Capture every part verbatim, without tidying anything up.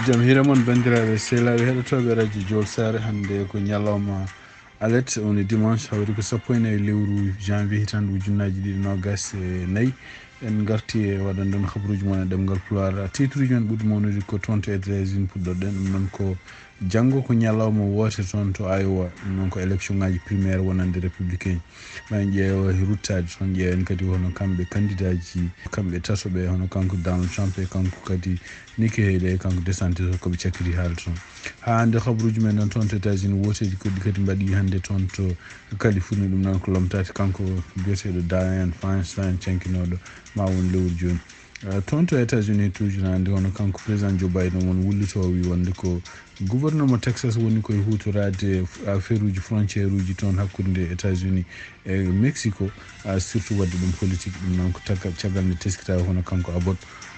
Jam hiire mon, banndiraaɓe sehlaaɓe heɗotooɓe Radio Jowol Saare. Hannde ko ñalawma alet, woni dimanche, hawri ko sappo e nayi lewru janvier, hitaande ujunnaaji ɗiɗi noogaas e nayi. En ngarti e waɗande on habaruuji mon e ɗemngal Pulaar. Titruuji men ɓurɗi mawnude ko toon to États-Unis puɗɗorɗen. Ɗum noon ko janngo ko ñalawma woote toon to Iowa. Ɗum noon ko élection ŋaaji primaire wonande républicain. Ma en ƴeewa e ruttaade toon, ƴeewen kadi hono kamɓe kandidaaji, kamɓe tato ɓe, hono kanko Donald Trump e kanko kadi Nikki Haley e kanko DeSantis, ko ɓe cakkiti haalde toon. Haa hannde habaruuji men nan toon to États-Unis, wooteeji goɗɗi kadi mbaɗi hannde toon to Californie, ɗum noon ko lomtaade kanko biyeteeɗo Dianne Feinstein, cankinooɗo ma won lewru jooni. Eh, toon to États-Unis toujours hannde, hono kanko président Joe Biden won wullitoowo, wi wonde ko gouvernement Texas woni koye huutoraade, eh, affaire uji frontière uji toon hakkunde États-Unis e Mexico, ah, surtout waɗde ɗum politique. Ɗum noon ko tagal, caggal nde teskita hono kanko Abbott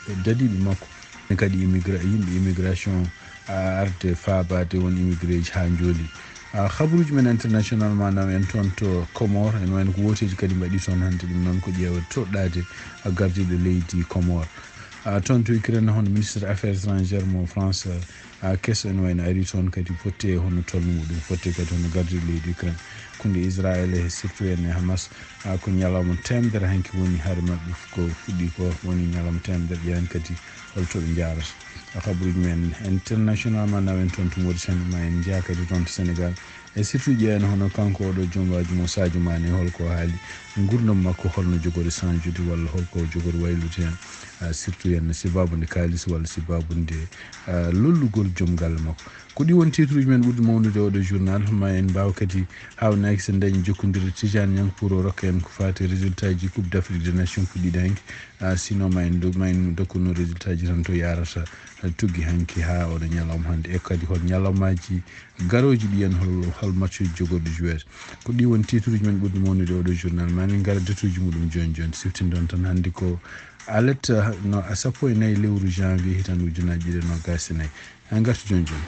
e dadiiɓe makko, e kadi immigra-, yimɓe immigration, ah, arde faabaade won immigré ji haa njooli. Ah, habaruuji men international, maanaam en toon to Comore, en wayno ko wooteeji kadi mbaɗi toon hannde. Ɗum noon ko ƴeewde toɗɗaade, ah, gardiiɗo leydi Comore. Ah, toon to Ukraine, hono ministre affaires étrangères mo France, ah, keso en wayno ari toon kadi fotte hono tolno muɗum, fotte kadi hono gardiiɗo leydi Ukraine. Kunde Israël e surtout en e Hamas, ah, ko ñalawma teemedere hanki woni hare maɓɓe ko fuɗɗi ko, woni ñalawma teemedere, ƴeewen kadi holto ɓe njaarata. Ah, habaruuji men international ma nawen toon to Mauritanie, ma en njaha kadi toon to Sénégal. E surtout ƴeewen hono kanko oɗo joom waaji mo Sadio Mané, holko haali, ngurdam makko holno jogori sanjude walla holko jogori waylude heen, ah, surtout heen sababu nde kaalis walla sababu nde, ah, lollugol joom galle makko. Ko ɗi woni titruuji men ɓurɗi mawnude oɗo journal. Ma en mbaaw kadi hawnaaki so dañi jokkondire Tijani Niang pour o rokka en ko faati résultat ji Coupe d'Afrique des Nations puɗɗiɗo hanki. Ah, sinon ma en do-, ma en dokkuno résultat ji tan to yarata, ah, tuggi hanki haa oɗo ñalawma hannde. E kadi hol ñalawmaaji garooji ɗi en, hol, hol matchuuji jogorɗi joueur. Ko ɗi woni titruuji men ɓurɗi mawnude oɗo journal. Ma en ngara détailluuji muɗum jooni jooni. Siftinde on tan hannde ko alet, ah, no, ah, sappo e nayi lewru janvier hitaande ujunnaaji ɗiɗi e noogaas e nayi. En ngartu jooni jooni.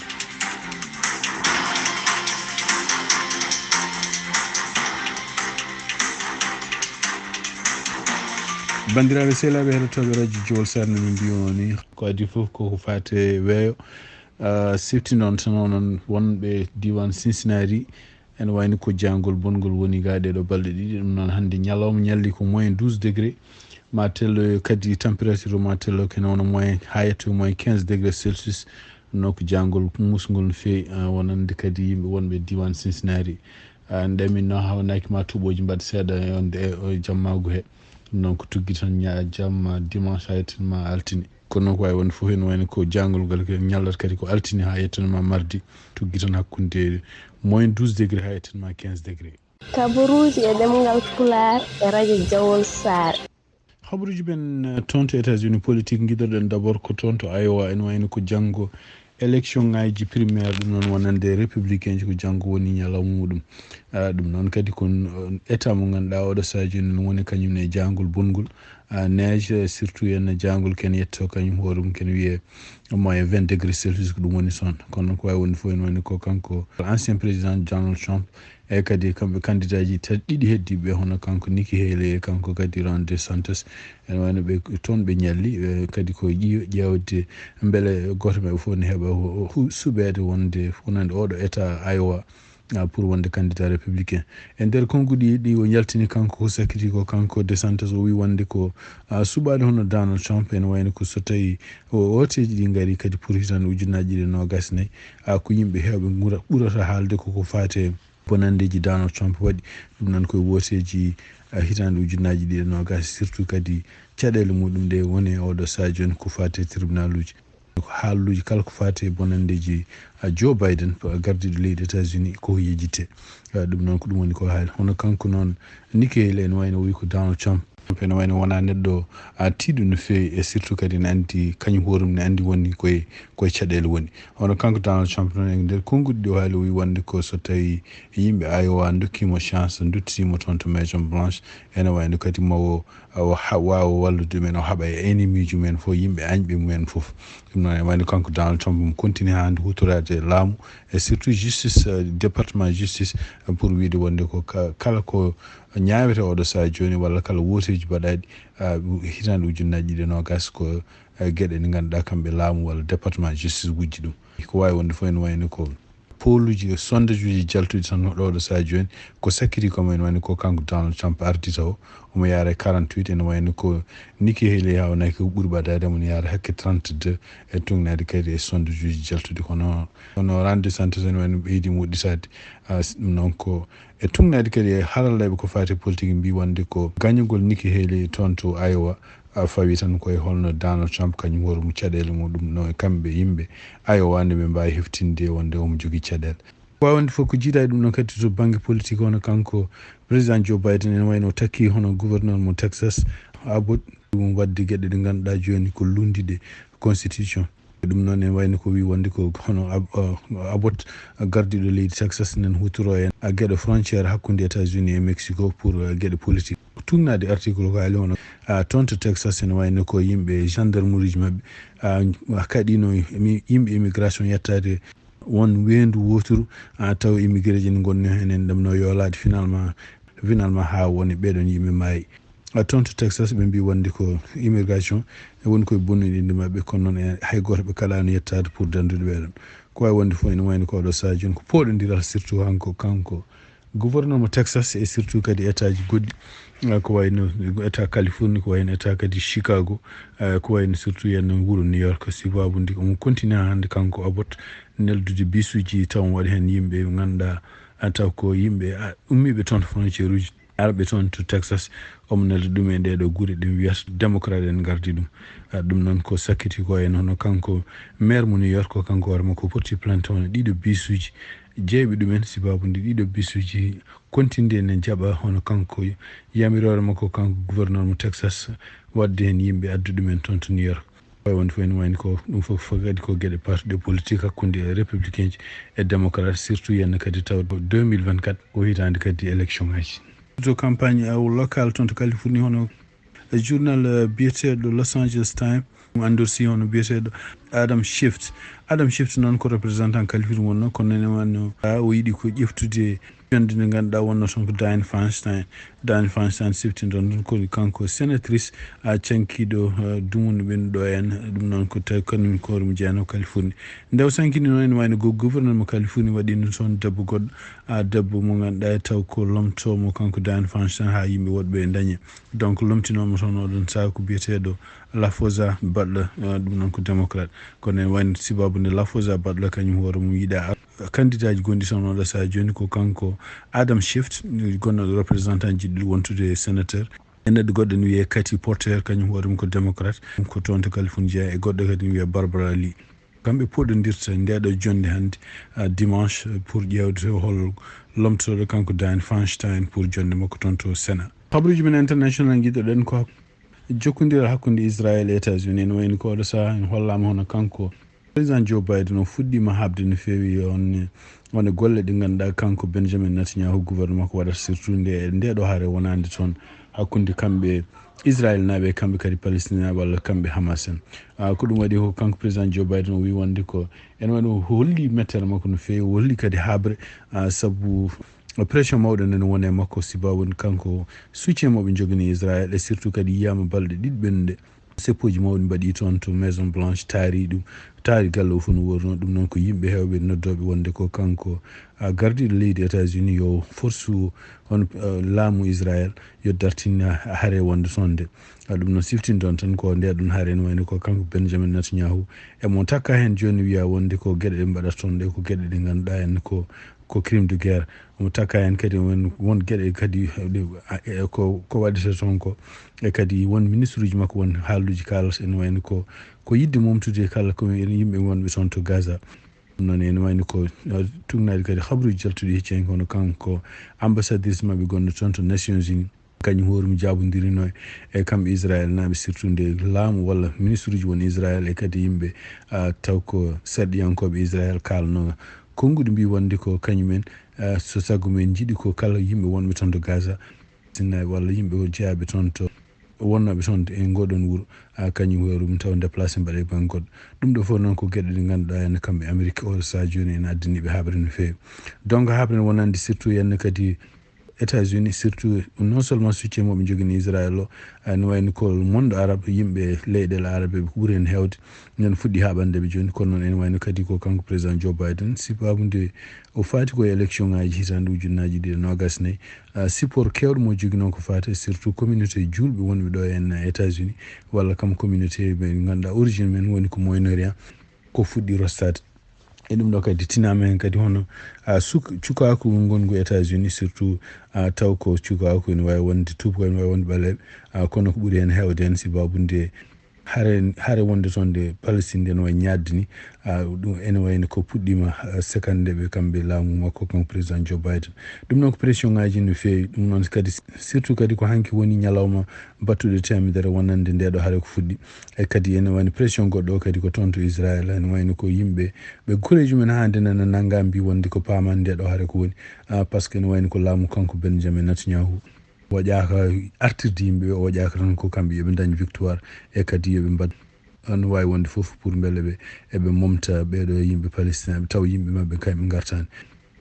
Banndiraaɓe sehlaaɓe heɗotooɓe Radio Jowol Saare, no min mbiyi on ni, ko adii fof ko ko faati e weeyo. Ah, siftinde on tan onon wonɓe diiwaan Cincinnati, ene wayni ko jaangol bonngol woni gaa ɗee ɗoo balɗe ɗiɗi. Ɗum noon hannde ñalawma ñalli ko moins douze degré. Ma tello kadi température o ma tello kene wona moins, haa yetto moins quinze degré Celsius. Ɗum noon ko jaangol musngol no feewi, ah, wonande kadi yimɓe wonɓe diiwaan Cincinnati. Ah, nde min noon hawnaaki ma tuuɓooji mbaɗa seeɗa e on, e o jammaagu he. Ɗum noon ko tuggi tan ña-, jamma dimanche haa yettin ma altine. Kono noon ko waawi wonde fof ene wayno ko jaangol ngal ke ñallata kadi ko altine haa yettin ma mardi. Tuggi tan hakkunde moins douze degré haa yettin ma quinze degré. Kabaruuji e ɗemngal Pulaar e Radio Jowol Saare. Habaruuji men, eh, toon to États-Unis politique, ngiɗoɗen d'abord ko toon to Iowa, ene wayno ko janngo élection ŋaaji primaire, ɗum noon wonande républicain ji, ko janngo woni ñalawma muɗum. Ah, ɗum noon kadi ko, eh, état mo ngannduɗaa oɗo sahaa jooni ne woni kañum ne jaangol bonngol. Ah, neige, eh, surtout en jaangol ken yetto kañum hoore mum ken wiyee moins vingt degré Celsius, ko ɗum woni toon. Kono noon ko waawi wonde fof ene wayno ko kanko ancien président Donald Trump, e kadi kamɓe kandidaaji tat-, ɗiɗi heddiiɓe, hono kanko Nikki Haley e kanko kadi Ron DeSantis. Ene wayno ɓe toon ɓe ñalli, e kadi ko ƴi-, ƴeewde mbele gooto maɓɓe fof ne heɓa hu-, hu-, suɓeede wonde wonande oɗo état Iowa, ah, pour wonde candidat républicain. E nder konnguɗi ɗi o yaltini kanko, ko sakkiti ko kanko DeSantis, o wi wonde ko, ah, suɓaade hono Donald Trump, ene wayno ko so tawi o, ooteeji ɗi ngari kadi pour hitaande ujunnaaji ɗiɗi e noogaas e nayi, ah, ko yimɓe heewɓe ngura-, ɓurata haalde ko ko faati e bonanndeeji Donald Trump waɗi. Ɗum noon ko e wooteeji, ah, hitaande ujunnaaji ɗiɗi e noogaas, surtout kadi caɗeele muɗum ɗe woni e oɗo sahaa jooni ko faati e tribunaluuji. Ko haaluuji kala ko faati e bonanndeeji, ah, Joe Biden, ah, gardiiɗo leydi États-Unis, ko yejjitee. Ah, ɗum noon ko ɗum woni ko haali. Hono kanko noon Nikki Haley ene wayno o wi ko Donald Trump ene wayno wonaa neɗɗo, ah, tiiɗo no feewi, e surtout kadi ne anndi, kañum hoore mum ne anndi woni koye, koye caɗeele woni. Hono kanko Donald Trump noon e nder konnguɗi ɗi o haali, o wi wonde ko so tawi yimɓe Iowa ndokkiimo chance, nduttiimo toon to Maison Blanche, ene wayno kadi mawo o ha-, waawa wallude men, o haɓa e ennemi ji men fof, yimɓe añɓe mumen fof. Ɗum noon, e wayno kanko Donald Trump omo continue haa hannde huutoraade laamu, e surtout justice, eh, département justice, eh, pour wiide wonde ko ka-, kala ko, ñaawete oɗo sahaa jooni, walla kala wooteeji mbaɗaaɗi, ah, hitaande ujunnaji ɗiɗi e noogas ko, eh, geɗe ɗe ngannduɗaa kamɓe laamu walla département justice wujji ɗum. Ko waawi wonde fof ene wayno ko pooluji e sondajuuji jaltuɗi tan ɗo ɗo sahaa jooni. Ko sakkiti ko ene wayno ko kanko Donald Trump ardita o, omo yaara e quarante-huit, ene wayno ko Nikki Haley haawnaaki ko ɓuri ɓadaade, omo yaara hakke trente-deux, e tugnaade kadi e sondajuuji jaltuɗi. Kono, kono Ron DeSantis ene wayno ɓeydi moɗɗitaade. Ah, s-, ɗum noon ko e tugnaade kadi e haralleeɓe ko faati e politique mbi wonde ko gañugol Nikki Haley toon to Iowa, a fawi tan koye holno Donald Trump kañum hoore mum caɗeele muɗum no e kamɓe yimɓe Iowa nde ɓe mbaawi heftinde wonde omo jogii caɗeele. Waawi wonde fof ko jiidaa e ɗum ɗon kadi to bannge politique, hono kanko président Joe Biden ene wayno o takki hono gouverneur mo Texas, Abbott, ɗum waɗde geɗe ɗe ngannduɗaa jooni ko lunndiɗe constitution. Ɗum noon ene wayno ko wi wonde ko hono Ab-, uh, Abbott, gardiiɗo leydi Texas nen hutoro en a geɗe frontière hakkunde États-Unis e Mexico pour, uh, geɗe politique. Tugnaade article ko haali hono, uh, toon to Texas ene wayno ko yimɓe gendarmerie maɓɓe, uh, kaɗino mi-, yimɓe immigration yettaade won weendu wooturu, uh, taw immigré ji ne ngonnoo heen en ɗamno yoolaade finalement, finalement haa woni ɓeɗon yimɓe maayi. A toon to Texas, ɓe mbi wonde ko immigration, e woni koye bonnuɗi inde maɓɓe, kono noon e hay gooto ɓe kaɗaano yettaade pour danndude ɓeɗon. Ko waawi wonde fof ene wayno ko oɗo sahaa jooni ko pooɗondiral, surtout hanko, kanko gouverneur mo Texas, e surtout kadi état ji goɗɗi, ah, ko wayno état Californie, ko wayno état kadi Chicago, ah, ko wayno surtout yenno wuro New York. Sibabude omo continue haa hannde kanko Abbott neldude bisuuji taw omo waɗi heen yimɓe ɓe ngannduɗaa, ah, taw ko yimɓe, ah, ummiiɓe toon to frontière uji. Arɓe toon to Texas, omo nelda ɗum e ɗee ɗoo gure, ɗum wiyata démocrate en ngardi ɗum. Ah, ɗum noon ko sakkiti ko en, hono kanko maire mo New York, ko kanko hoore makko porti plainte hono ɗiɗo bisuuji, jeeɓi ɗumen, sibabude ɗiɗo bisuuji continue ene jaɓa hono kanko yamiroore makko, kanko gouverneur mo Texas, waɗde heen yimɓe addu ɗumen toon to New York. Wawi wonde fof ene wayni ko ɗum fof, fof kadi ko geɗe parti de politique hakkunde républicain ji e démocrate, surtout yenna kadi tawde deux mille vingt-quatre o hitaande kadi élection ngaji. To campagne, uh, locale toon to Californie, hono journal, uh, biyeteeɗo Los Angeles Times, mo endorsi hono biyeteeɗo Adam Schiff. Adam Schiff noon ko représentant Californie wonno, kono ene wayno, uh, o yiɗi ko ƴeftude jonde nde ngannduɗaa wonno toon ko Dianne Feinstein. Dianne Feinstein siftinɗon ɗum ko kanko sénatrice, a, cankiiɗo, a, dumunde ɓennuɗo en, ɗum noon ko tawi kañum ko hoore mum jeyanoo Californie. Nde o sankini noon ene wayno go-, gouverneur mo Californie waɗi ɗum toon debbo goɗɗo, a, debbo mo ngannduɗaa taw ko lomtoomo kanko Dianne Feinstein haa yimɓe woɗɓe e dañe. Donc lomtinoomo toon oɗon sahaa ko biyeteeɗo Lafoza Butler, a, ɗum noon ko démocrate. Kono ene wayno sibabude Lafoza Butler kañum hoore mum yiɗaa candidat ji gonɗi toon oɗo sahaa jooni ko kanko Adam Schiff, gonɗo représentant ji ɗiɗi wontude sénateur. E neɗɗo goɗɗo ne wiyee Katie Porter, kañum hoore mum ko démocrate, ko toon to Californie jeyaa, e goɗɗo kadi ne wiyee Barbara Lee. Kamɓe puɗɗondirta nde ɗo jonde hannde, a, dimanche, pour ƴeewde hol lomtotooɗo kanko Dianne Feinstein pour jonde makko toon to Sénat. Habaruuji men international njiɗɗoɗen ko jokkondiral hakkunde Israël e États-Unis. Ene wayni ko oɗo sahaa en hollaama hono kanko Président Joe Biden o fuɗɗiima haɓde no feewi on, on e golle ɗe ngannduɗaa kanko Benjamin Netanyahu gouvernement ko waɗata, surtout nde, nde ɗo hare wonaande toon hakkunde kamɓe Israël naaɓe e kamɓe kadi Palestine naaɓe walla kamɓe Hamas en. Ah, ko ɗum waɗi ko kanko président Joe Biden o wi wonde ko ene waɗi o holli mettere makko no feewi, o holli kadi haɓre, ah, sabu pression mawɗo nana woni e makko, sibabu kanko soutien mo ɓe njogini Israël, e surtout kadi yiyaama balɗe ɗiɗi ɓennude. Seppooji mawɗi mbaɗi toon to Maison Blanche, taari ɗum, taari galle o fof no wooruno. Ɗum noon ko yimɓe heewɓe noddooɓe wonde ko kanko, ah, gardiiɗo leydi États-Unis yo forsu on, ah, laamu Israël yo dartin hare wonde toon nde. Ah, ɗum noon siftinɗon tan ko nde ɗum hare no wayno ko kanko Benjamin Netanyahu. E mo takka heen jooni wiya wonde ko geɗe ɗe mbaɗata toon ɗe ko geɗe ɗe ngannduɗaa en ko, ko crime de guerre. Omo takka heen kadi won, won geɗe kadi, eh, ko, ko waɗata toon ko. E kadi won ministre uji makko, won haalduuji kaalata ene wayno ko, ko yiɗde momtude kala ko yimɓe wonɓe toon to Gaza. Ɗum noon ene wayno ko, eh, tugnaade kadi habaruuji jaltuɗi hecci heen, kono kanko ambassadrice maɓɓe gonɗo toon to Nations Unies. Kañum hoore mum jaabondirino e kamɓe Israël naaɓe, surtout nde laamu walla ministre uji won Israël e kadi yimɓe, ah, taw ko sarɗiyankooɓe Israël kaalno konnguɗi mbi wonde ko kañumen, ah, so sago men njiɗi ko kala yimɓe wonɓe toon to Gaza, Sinay walla yimɓe o jeyaaɓe toon to wonnooɓe toon e ngoɗon wuro, ah, kañum hoore mum taw déplacé mbaɗe ban goɗɗo. Ɗum ɗo fof noon ko geɗe ɗe ngannduɗaa ene kamɓe Amérique o sahaa jooni ene addani ɓe haɓre no feewi. Donc haɓre no wonande surtout ene kadi États-Unis, surtout non seulement soutien mo ɓe njogini Israël o, ene wayno ko monde arabe, yimɓe leyɗeele arabe ɓe ko ɓuri heen heewde, nen fuɗɗi haɓande ɓe jooni. Kono noon ene wayno kadi ko kanko président Joe Biden, sibabu nde o faati ko e élection ngaji hitande ujunnaaji ɗiɗi e noogas nayi, ah, support keewɗo mo joginoo ko faati surtout communauté juulɓe wonɓe ɗo en États-Unis, walla kam communauté ɓe ngannduɗaa origine men woni ko Moyen-Orient, ko fuɗɗi rostaade. E ɗum ɗo kadi tinaama heen kadi hono, ah, suk-, cukaaku ngonngu États-Unis, surtout, ah, taw ko cukaaku ene waawi wonde tuubakooɓe, ene waawi wonde ɓaleeɓe, ah, kono ko ɓuri heen heewde heen sibabu nde hare, hare wonde toon nde Palestine nde no wayi ñaadde ni, ah, ɗum ene wayno ko puɗɗiima, ah, sekande ɓe kamɓe laamu makko kanko président Joe Biden. Ɗum noon ko pression ngaji no feewi. Ɗum noon kadi surtout kadi ko hanki woni ñalawma battuɗo teemedere wonande nde ɗo hare ko fuɗɗi. E kadi ene wayno pression goɗɗo o kadi ko toon to Israël, ene wayno ko yimɓe ɓe koreeji men haa nde nana nannga mbi wonde ko paamani nde ɗo hare ko woni. Ah, par ce que ene wayno ko laamu kanko Benjamin Netanyahu waɗaaka artirde yimɓe ɓe, o waɗaaka tan ko kamɓe yo ɓe ndañ victoire e kadi yo ɓe mbad-, no waawi wonde fof pour mbele ɓe eɓe momta ɓeeɗo yimɓe Palestine, taw yimɓe maɓɓe kay ɓe ngartaani.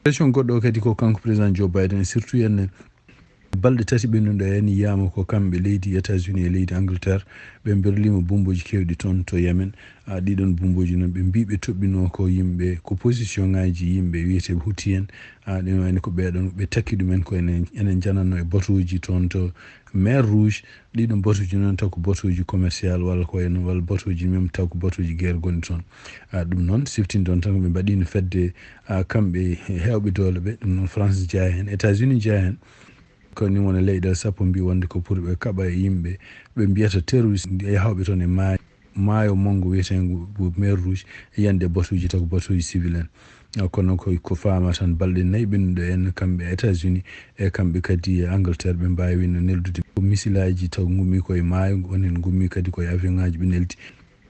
Pression goɗɗo o kadi ko kanko président Joe Biden, surtout heen balɗe tati ɓennuɗo heen yiyama ko kamɓe leydi États-Unis e leydi Angleterre ɓe mberlima bumboji kewɗi toon to Yemen. Ah, ɗiɗon bumboji noon ɓe mbi ɓe toɓɓino ko yimɓe, ko position ngaji yimɓe wiyeteɓe Houthi en. Ah, ɗum wayno ko ɓeɗon ɓe takki ɗumen ko enen, enen jananno e batuji toon to Mer Rouge. Ɗiɗon batuji noon taw ko batuji commercial walla ko wayno, walla batuji même taw ko batuji guerre gonɗi toon. Ah, ɗum noon siftindon tan ko ɓe mbaɗino fedde, ah, kamɓe hewɓe doole ɓe, ɗum noon France jeya heen, États-Unis jeya heen. Ko ni wona leyɗe sappo mbi wonde ko pour ɓe kaɓa e yimɓe ɓe mbiyata terroriste, e yahawɓe toon e maayo, maayo manngo wiyetengo Mer Rouge, e yande batuji taw ko batuji civil en. Ah, kono ko, ko faama tan balɗe nayi ɓennuɗo en kamɓe États-Unis e kamɓe kadi e Angleterre ɓe mbawi no neldude ko misilaji taw gummi ko e maayo, onen gummi kadi ko e avion ngaji ɓe neldi.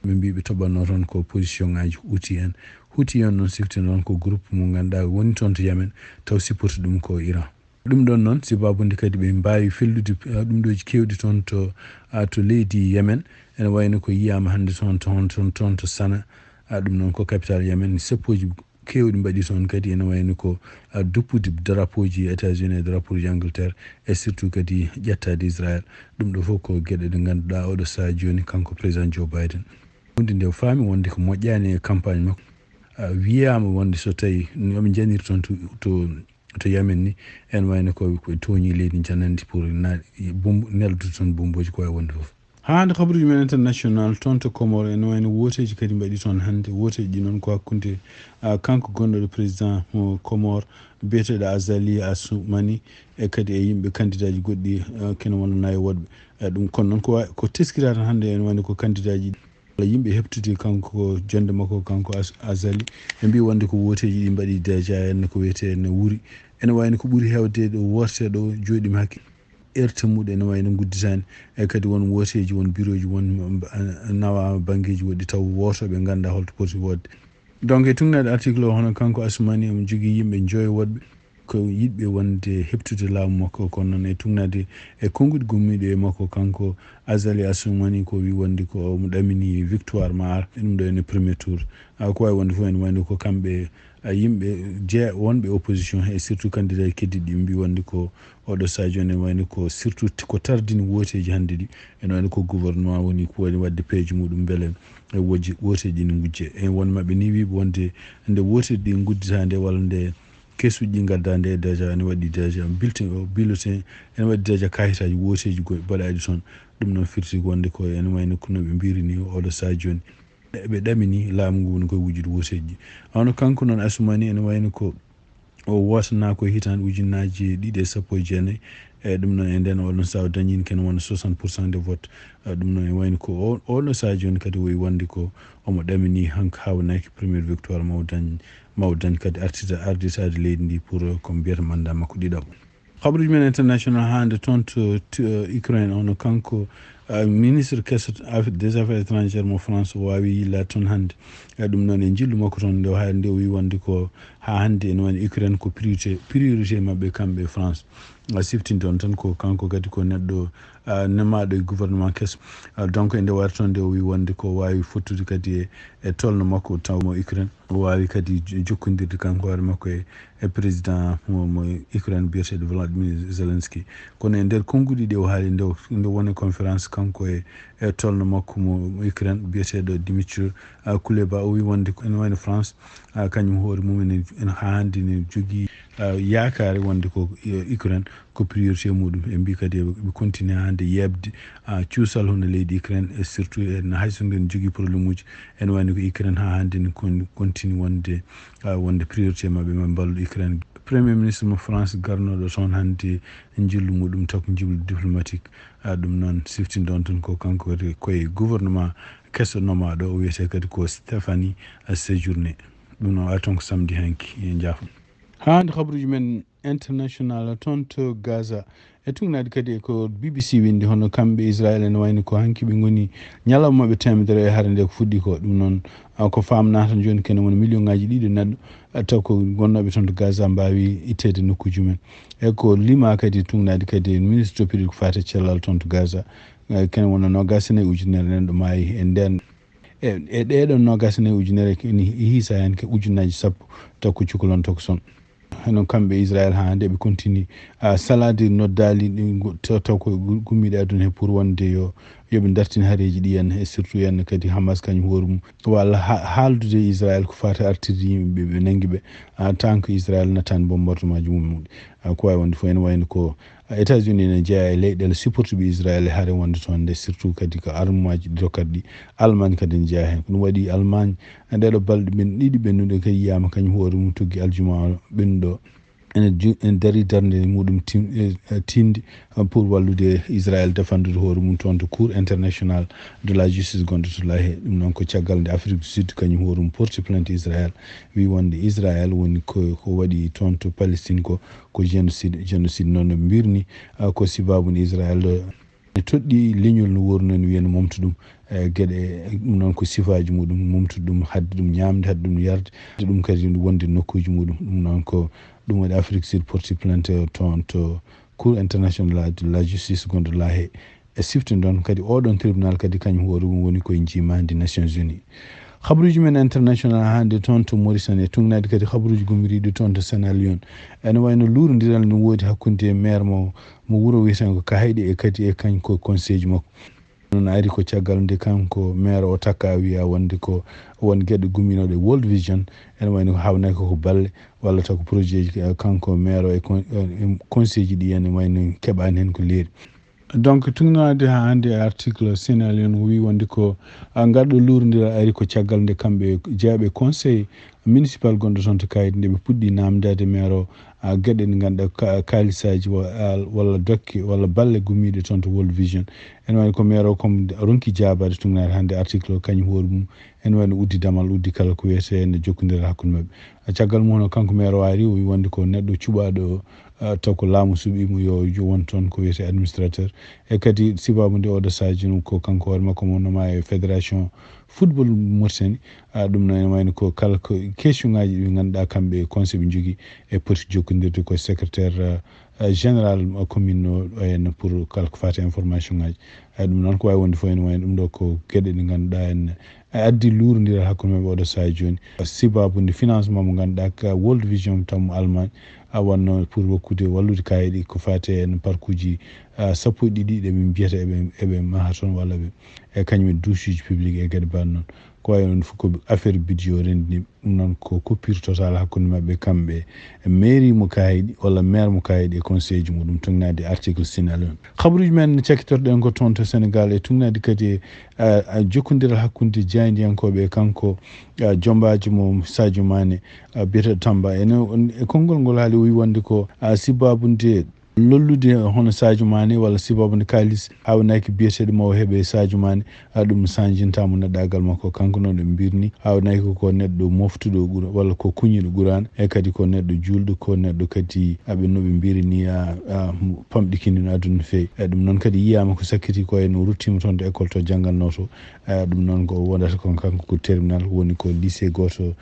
Ɓe mbi ɓe toɓanno toon ko position ngaji Houthi en. Houthi en noon sifti noon ko groupe mo ngannduɗaa woni toon to Yemen taw sipporti ɗum ko Iran. Ɗum ɗon noon, sibabude kadi ɓe mbaawi fellude, ah, ɗum ɗooji keewɗi toon to, ah, to leydi Yemen. Ene wayno ko yiyaama hannde toon, toon, toon, toon to Sana. Ah, ɗum noon ko capital Yemen. Seppooji keewɗi mbaɗi toon kadi ene wayno ko, ah, duppude drapeauji États-Unis e drapeauji Angleterre, e surtout kadi ƴettaade Israël. Ɗum ɗo fof ko geɗe ɗe ngannduɗaa oɗo sahaa jooni kanko président Joe Biden. Huunde nde o faami wonde ko moƴƴaani e campagne makko. Ah, wiyaama wonde so tawi no ɓe njaniri toon to, to to Yemen ni, en wayno ko, ko tooñi leydi janandi pour na-, bom-, neldude toon bomboji ko wawi wonde fof. Haa hannde kabaruji men international toon to Comore, en wayno wooteji kadi mbaɗi toon hannde. Wooteji ɗi noon ko hakkunde, ah, kanko gonɗo ɗo président mo Comore, biyeteɗo Azali Assoumani, e kadi e yimɓe candidat ji goɗɗi, ah, kene wona nayo woɗɓe. Eh, ɗum kono noon ko wa-, ko teskira tan hannde en wayno ko candidat ji walla yimɓe heɓtude kanko jonde makko, kanko As-, Azali, ɓe mbi wonde ko wooteji ɗi mbaɗi déjà, en ko wiyete ne wuuri. Ene wayno ko ɓuri heewde ɗo worte ɗo jooɗima hakke erte muɗum ene wayno gudditani. E kadi won wooteji, won bureauji, won, ah, nawa banngeji woɗɗi taw wooto ɓe ngannda holto poti woodde. Donc e tugnaade article o, hono kanko Assoumani omo jogii yimɓe joyo woɗɓe ko yiɗɓe wonde heɓtude laamu makko, kono noon e tugnaade e konnguɗi gummiiɗi e makko, kanko Azali Assoumani ko wi wonde ko omo ɗamini victoire ma ar ɗum ɗo ene premier tour. Ah, ko wawi wonde fof ene wayno ko kamɓe, ah, yimɓe je-, wonɓe opposition e surtout candidat keddiɗi mbi wonde ko oɗo sadio ene wayno ko surtout t-, ko tardini wooteji hannde ɗi, ene wayno ko gouvernement woni ko woni wadde peeje muɗum beele e wooji-, wooteji ɗi ne gujje. E won maɓɓe ni wiɓe wonde nde wooteji ɗi guddita nde walla nde kesuji ɗi gadda nde déjà ene waɗi déjà bulletin o, bulletin ene waɗi déjà kayitaji wooteji goɗɗi mbaɗaɗi toon. Ɗum noon firti wonde ko ene wayno ko no ɓe mbiri ni oɗo sadio joni. Ɓe ɗamini laamu ngu woni koye wujude wooteji ɗi. Hono kanko noon Assoumani ene wayno ko o wootana ko e hitande ujunnaaji ɗiɗi e sappo e jeenayi. E ɗum noon e nden oɗon sahaa o dañi kene wona soixante pour cent de vote. Eh, ɗum noon e wayno ko o, oɗo sahaa jooni kadi o wi wonde ko omo ɗamini hanko haawnaki première victoire maw dañ, maw dañ kadi artita, arditaade leydi ndi pour, eh, ko mbiyata mandat makko ɗiɗaɓo. Habaruuji men international hannde toon to, to, eh, Ukraine, ono kanko, Ministre keso des affaires étrangères mo France o waawi yillaade toon hannde. Ɗum noon e njillu makko toon nde o haali nde o wii wonde ko haa hannde ene woni Ukraine ko priorité priorité maɓɓe kamɓe France. A siftinde on tan ko kanko kadi ko neɗɗo nemaaɗo e gouvernement keso. Donc e nde wari toon nde o wii wonde ko waawi fottude kadi e e tolno makko taw mo Ukraine o waawi kadi jokkondirde kanko hoore makko e e président mo mo Ukraine biyeteeɗo Volodymyr Zelensky. Kono e nder konnguɗi ɗi o haali nde nde woni conférence kanko e e tolno makko mo Ukraine biyeteeɗo Dimitri Kuleba o wii wonde ene wayno France kañum hoore mum ene haa hannde ne jogii yaakaare wonde ko Ukraine ko priorité muɗum. Ɓe mbii kadi eɓe continue hannde yeɓde cuusal hono leydi Ukraine e surtout en hay so nden jogii problème uji ene wayno ko Ukraine haa hannde ne continue wonde wonde priorité maɓɓe maɓe mballu Ukraine. Premier ministre mo France garnoɗo toon hannde njillu muɗum taw ko njillu diplomatique. Ɗum noon siftinde on tan ko kanko kadi koye gouvernement keso nomaaɗo o wiyetee kadi ko Stéphanie Séjourné. Ɗum noon wawi toon ko samedi hanki e jaafo. Haa hannde habaruuji men international toon to Gaza e tugnaade kadi e ko B B C winndi hono kamɓe Israel ene wayno ko hanki ɓe ngoni ñalawma maɓɓe teemedere e hare nde ko fuɗɗi ko. Ɗum noon ko faamnaa tan jooni kene woni million ngaji ɗiɗi neɗɗo taw ko gonnooɓe toon to Gaza mbaawi itteede nokkuuji mum en. E ko limaa kadi tugnaade kadi ministre toppitiiɗo ko faati e cellal toon to Gaza kene wona noogaas e nayi ujunere neɗɗo maayi e ndeen e e ɗeeɗo noogaas e nayi ujunere hiisa heen ko ujunnaaji sappo taw ko cukalon tokoson. Heno kamɓe Israel haa hannde ɓe continue salaade noddaali taw ko gummiiɗe aduna he pour wonde yo yoɓe dartin hareeji ɗi en e surtout en kadi Hamas kañum hoore mum walla haaldude e Israel ko faati artirde yimɓe ɓe ɓe nanngi ɓe en tant que Israel nattaani bombardement ji mum ko waawi wonde fof ene wayno ko États-Unis ene jeyaa e leyɗeele supportuɓe Israel e hare wonde toon nde surtout kadi ko armumaji ɗi dokkata ɗi. Allemagne kadi ene jeyaa heen ko ɗum waɗi Allemagne e ɗeɗo balɗe ɓen ɗiɗi ɓennuɗe kadi yiyaama kañum hoore mum tuggi aljuma o ɓennuɗo ene ene darii darnde muɗum tinde pour wallude Israel defandude hoore mum toon to cour international de la justice gonɗo to Lahe. Ɗum noon ko caggal nde Afrique du Sud kañum hoore mum porti plainte Israel wi wonde Israel woni ko ko waɗi toon to Palestine ko ko génocide génocide noon no mbirni ko sibabu nde Israel ne toɗɗi leñol no wornoni wiya no momta ɗum e geɗe ɗum noon ko sifaji muɗum momtude ɗum hadde ɗum ñamde hadde ɗum yarde ɗum kadi wonde nokkuji muɗum ɗum noon ko ɗum waɗi Afrique Sud porti plainte toon to cour international de la justice gonɗo Lahe e sifti ɗon kadi oɗon tribunal kadi kañum hoore mum woni koye njimaandi Nations Unies. Habaruuji men international hannde toon to Mauritanie e tugnaade kadi habaruuji gummiriiɗi toon to Sierra Leone ene wayno luurondiral no woodi hakkunde maire mo mo wuro wiyeten ko Kahayɗi e kadi e kañ ko conseil ji makko. Noon ari ko caggal nde kanko maire o takka wiya wonde ko won geɗe gumminooɗe World Vision ene wayno ko haawnaki ko balle walla taw ko projet ji kanko maire o e conseil ji ɗi ene wayno keɓaani heen ko leeri. Donc tugnaade haa hannde e article Sierra Leone o wii wonde ko ngal ɗo luurondiral ari ko caggal nde kamɓe jeyaɓe conseil municipal gonɗo toon to Kaydi nde ɓe puɗɗi naamndaade maire o geɗe ɗe ngannduɗaa kaalisaaji walla dokke walla balle gummiiɗe toon to World Vision. Ene wayno ko maire o comme ronki jaabaade tugnaade hannde article o kañum hoore mum ene wayno uddi damal uddi kala ko wiyetee ene jokkondiral hakkunde maɓɓe. Caggal mum hono kanko maire o ari o wii wonde ko neɗɗo cuɓaaɗo taw ko laamu suɓii mo yo won toon ko wiyetee administrateur e kadi sibabu nde oɗo sahaji no ko kanko hoore makko mo noma e fédération football Mauritanie. Ɗum noon ene wayno ko kala ko question ngaji ɗi ngannduɗaa kamɓe conseil ɓe njogii e poti jokkondirde ko secrétaire général commune o en pour kala ko faati information ngaji. Ɗum noon ko waawi wonde fof ene wayno ɗum ɗo ko geɗe ɗe ngannduɗaa en addi luurondiral hakkunde maɓɓe oɗo sahaa jooni. Sibabude financement mo ngannduɗaa ka World Vision tammo Allemagne a wanno pour wokkude wallude kaayiɗi ko faati en parkuuji sappo e ɗiɗi ɗe min mbiyata eɓe eɓe maha toon walla ɓe e kañum e duusuuji public e geɗe mbaɗ noon. Ko wayi noon fof ko affaire budget o renndi ɗum noon ko coupure total hakkunde maɓɓe kamɓe mairie mo kaayiɗi walla maire mo kaayiɗi e conseil ji muɗum tugnaade article sinal on. Habaruuji men cakkitorɗen ko toon to Sénégal e tugnaade kadi e jokkondiral hakkunde jaayndiyankooɓe e kanko jombaajo mo Sadio Mané biyeteeɗo Tamba ene e konngol ngol haali o wi wonde ko sibaabu nde lollude hono Sadio Mané walla sibaabu nde kaalis aawnaaki biyeteeɗo mo o heɓe Sadio Mané. A ɗum sanjintaamo neɗɗaagal makko. Kanko noon ɗum mbirni aawnaaki ko neɗɗo moftuɗo ɓura walla ko kuñiɗo ɓuraana e kadi ko neɗɗo juulɗo ko neɗɗo kadi aɓe no ɓe mbiri ni a pamɗikini no aduna no feewi. E ɗum noon kadi yiyaama ko sakkiti ko en o ruttiima toon to école to janngalnoo to. E ɗum noon ko wondata kon kanko ko terminal woni ko lycée gooto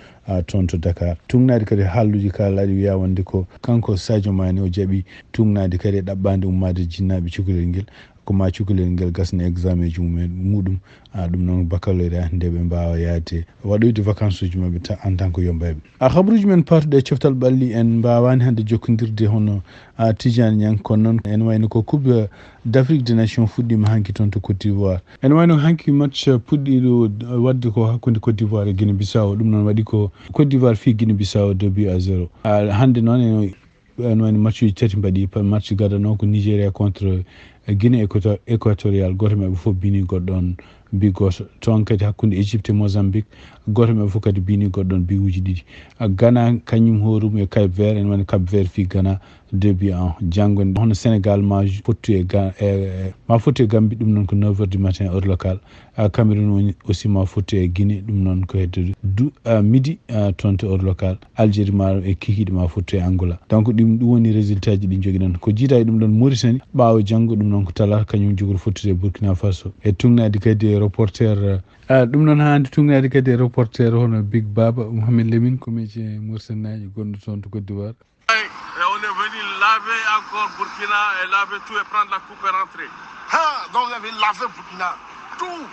toon to Dakar. Tuugnaade kadi haalluuji kaalaaɗi wiyaa wonde ko kanko Sadio Mané o jaɓi tuugnaade kadi e ɗaɓɓaande ummaade jinnaaɓe cukalel ngel ko ma cukalel ngel gasna examen ji mumen muɗum. A ɗum noon baccalauréat nde ɓe mbaawa yaade waɗoyde vacances uji maɓɓe ta en tant que yombayɓe. A habaruuji men paatuɗe e coftal ɓalli en mbaawaani hannde jokkondirde hono a Tidiane Niang kono noon en wayno ko coupe d'Afrique des nations fuɗɗiima hanki toon to Côte d'Ivoire. En wayno hanki match puɗɗiiɗo waɗde ko hakkunde Côte d'Ivoire e Guinée Bissau ɗum noon waɗi ko Côte d'Ivoire fii Guinée Bissau deux buts à zéro. A hannde noon en en wayno matchuji tati mbaɗi match gadano ko Nigeria contre Guinée Équato- équatorial gooto maɓɓe fof bini goɗɗo on bi gooto toon kadi hakkunde Égypte e Mozambique gooto maɓɓe fof kadi bini goɗɗo on biwuji ɗiɗi. Ghana kañum hoorum e Cape Vert en wani Cape Vert fii Ghana deux buts à un. Janngo hono Sénégal ma fottu e Ga- e- ma fottu e Gambie ɗum noon ko neuf heures du matin heure locale. A Cameroun woni aussi ma fottu e Guinée ɗum noon ko hedde du a midi a toon to heure locale. Algérie ma e kikiiɗe ma fottu e Angola. Donc ɗum ɗum woni résultat ji ɗi jogiɗen ko jiita e ɗum ɗon Mauritanie ɓaawo janngo ɗum noon ko talaata kañum jogori fottude e Burkina Faso e tugnaade kadi e reporter. A ɗum noon haa hannde tugnaade kadi e reporter hono Big Baba Mohamed Lamine ko métier Mauritanie naajo gonɗo toon to Côte d'Ivoire. Et on est venu laver encore Burkina et laver tout et prendre la coupe et rentrer. Ah, donc vous avez lavé Burkina. Tout.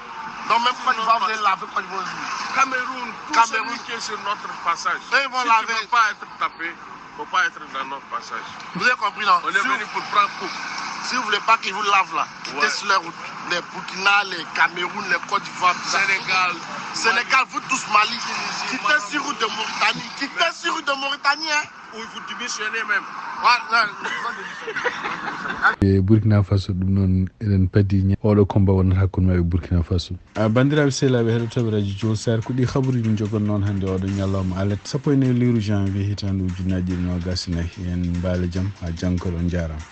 Donc même Côte d'Ivoire, vous avez lavé Côte d'Ivoire aussi. Cameroun, tout Cameroun. Celui qui est sur notre passage. Et ils vont si laver. Tu ne veux pas être tapé, il ne faut pas être dans notre passage. Vous avez compris, non? On est Si vous, venu pour prendre coupe. Si vous voulez pas qu'ils vous lavent là, quittez Ouais. sur les routes. Les Burkina, les Cameroun, les Côte d'Ivoire, tout ça. Sénégal, Sénégal, vous tous, Mali, quittez sur route de Mauritanie. Quittez sur route de Mauritanie, hein. Ou vous démissionnez même. Ouais, non, ils vont démissionner. E Burkina Faso ɗum noon eɗen padi ña- oɗo combat wonata hakkunde maɓɓe e Burkina Faso. A banndiraaɓe sehilaaɓe heɗotooɓe radio Jowol Sar ko ɗi habaruuji min jogon noon hannde oɗo ñalawma alet sappo e nayi lewru janvier hitaande ujunnaji ɗiɗi nogas e nayi en mbaale jam haa janngo kadi on njaaraama.